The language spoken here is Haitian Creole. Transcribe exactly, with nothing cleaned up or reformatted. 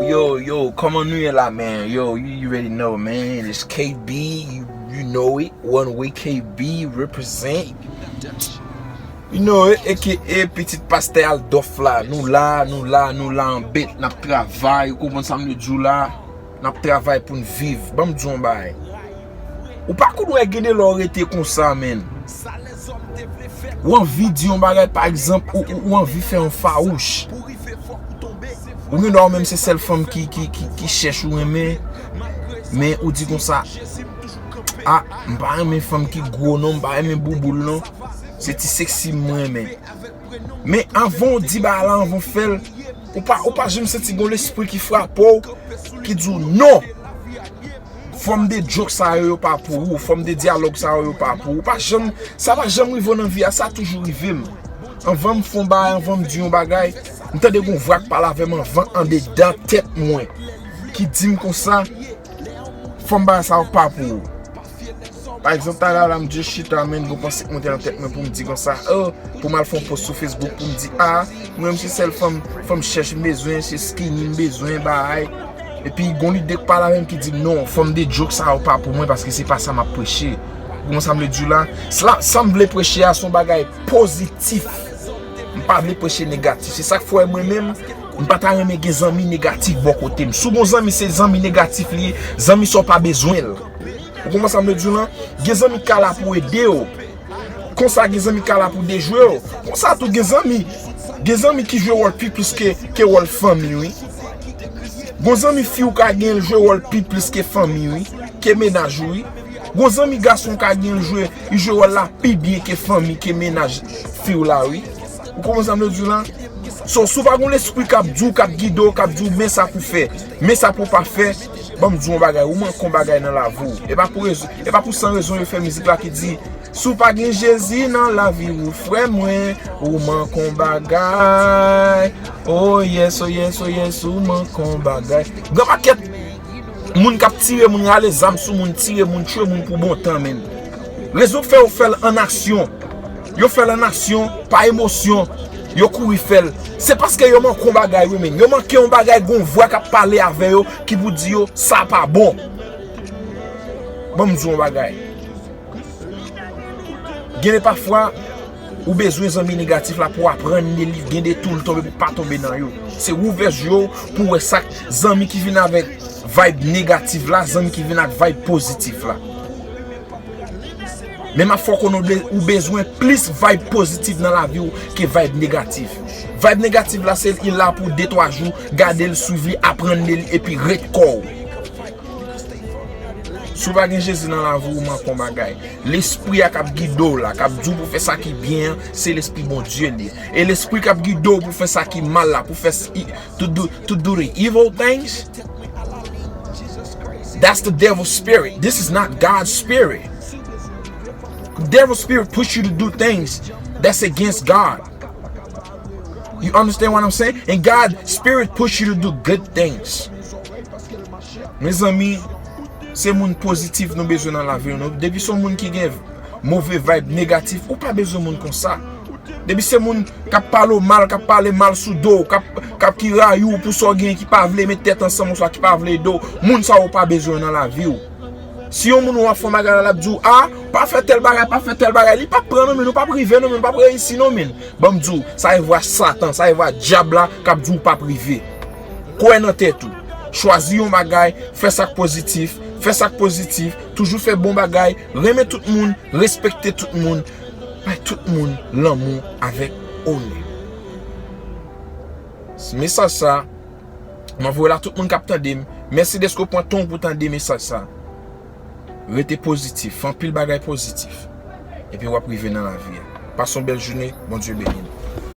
Yo, yo, kòman nou ye la, man? Yo, you, you already know, man. It's K B, you, you know it. One way K B represent. You know it, A K A pitit pastè Aldòf la. Nou la, nou la, nou la an bet, n ap travay. Ou konprann sa m vle di w la? N ap travay pou n viv. Ban m di w yon bagay. Ou pa konn wè gen de lè w rete konsa, man. Ou anvi di yon bagay, pa egzanp, ou, ou, ou anvi fè yon fawouch. Ou gen dwa ou menm se sèl fanm ki, ki, ki, ki chèch ou renmen, men ou di konsa, a, m pa renmen fanm ki gwo non, m pa renmen bouboul non, se ti seksi m renmen. Men anvan w di bagay la, anvan w fè l, ou pa, ou pa janm santi gon lespri ki frape w, ki di w non. Fòm de djòk sa yo, yo pa pou ou. Fòm de dyalòg sa yo, yo pa pou ou. Pa janm, sa pa janm rive w nan vi a, sa toujou rive m. Anvan m fè yon bagay, anvan m di yon bagay, m tande gon vwa k pale avè m anvan andedan tèt mwen, ki di m konsa, fòm bagay sa yo pa pou ou. Pa egzanp, talè a la, m just chita, man, gon panse k monte nan tèt mwen pou m di konsa, oh, pou m al fè yon post sou Facebook pou m di, a, mwen, m se sèl fanm, fanm chèch m bezwen, se skinny m bezwen, bagay. Epi, gon lide k pale avè m ki di m, non, fòm de djòk sa yo pa pou mwen, paske se pa sa m ap preche. Ou konprann sa m vle di w la? Sa, sa m vle preche a, se yon bagay pozitif. M pa vle preche negatif. Se sa k fè mwen menm, m pa ta renmen gen zanmi negatif bò kote m. Si w gon zanmi, se zanmi negatif li ye, zanmi sa w pa bezwen l. Ou konprann sa m vle di w lan? Gen zanmi k ka la pou ede w. Konsa gen zanmi k ka la pou dejwe w. Konsa tou gen zanmi. Gen zanmi ki jwe wòl pi plis ke, ke wòl fanmi, wi. Gon zanmi fi w ka gen l jwe wòl pi plis ke fanmi, wi. Ke mennaj ou, wi. Gon zanmi gason w ka gen l jwe, li jwe wòl la pi byen ke fanmi, ke mennaj fi w la, wi. Ou konprann sa m vle di w lan? So, si w pa gon lespri k ap di w, k ap gide w, k ap di w, men sa pou fè, men sa pou w pa fè, ban m di w yon bagay, ou manke yon bagay nan lavi w. E pa pou rezon, e pa pou san rezon yo fè mizik la ki di, si w pa gen Jezi nan lavi w, frè mwen, ou manke yon bagay. Oh yes, oh yes, oh yes, ou manke yon bagay. Gen pakèt moun k ap tire moun, rale zam sou moun, tire moun, tchwe moun pou bon tan, menm. Rezon k fè yo fè l an aksyon. Yo fè l an aksyon, pa emosyon. Yo kouri fè l. Se paske yo manke yon bagay, wi, menm. Yo manke yon bagay, gon vwa k ap pale avè yo, ki pou di yo, sa pa bon. Ban m di w yon bagay. Gen de pafwa, ou bezwen zanmi negatif la pou w aprann de li, gen de tou l tonbe pou w pa tonbe nan yo. Se ouvè je w pou w wè sa k zanmi ki vin avèk vibe negatif la, zanmi ki vin ak vibe pozitif la. Men m ap fè w konnen ou be-, ou bezwen plis vibe pozitif nan lavi w ke vibe negatif. Vibe negatif la, se li la pou de twa jou, gade l, swiv li, aprann de li, epi ret kò w. Si w pa gen Jezi nan lavi w, ou manke yon bagay. Lespri a k ap gide w la, k ap di w pou fè sa ki byen an, se lespri Bondye li ye. E lespri k ap gide w pou fè sa ki mal la, pou fè s-, i-, to do, to do the evil things, that's the devil's spirit. This is not God's spirit. Devil's spirit push you to do things that's against God. You understand what I'm saying? And God's spirit push you to do good things. Mezanmi, se moun pozitif nou bezwen nan lavi nou. Depi se yon moun ki gen move vibe, negatif, ou pa bezwen moun konsa. Depi se moun k ap pale w mal, k ap pale mal sou do w, k ap, k ap ki rayi w pou sa w gen, ki pa vle met tèt ansanm, oswa ki pa vle ede w, moun sa yo pa bezwen nan lavi w. Si yon moun w ap fè yon bagay la, l ap di w, a, pa fè tèl bagay, pa fè tèl bagay, li p ap pran non, men, ou p ap rive non, men, ou p ap reyisi non, men. Ban m di w, sa e vwa Satan, sa e vwa dyab la k ap di w p ap rive. Kwè nan tèt ou. Chwazi yon bagay, fè sa k pozitif, fè sa k pozitif, toujou fè bon bagay, renmen tout moun, respekte tout moun, bay tout moun lanmou avèk onè. Mesaj sa, m ap voye l a tout moun k ap tande m. Mèsi dèske w pran tan w pou tande mesaj sa. Rete pozitif, fè anpil bagay pozitif. Epi w ap rive nan lavi a. Pase yon bèl jounen, Bondye beni nou.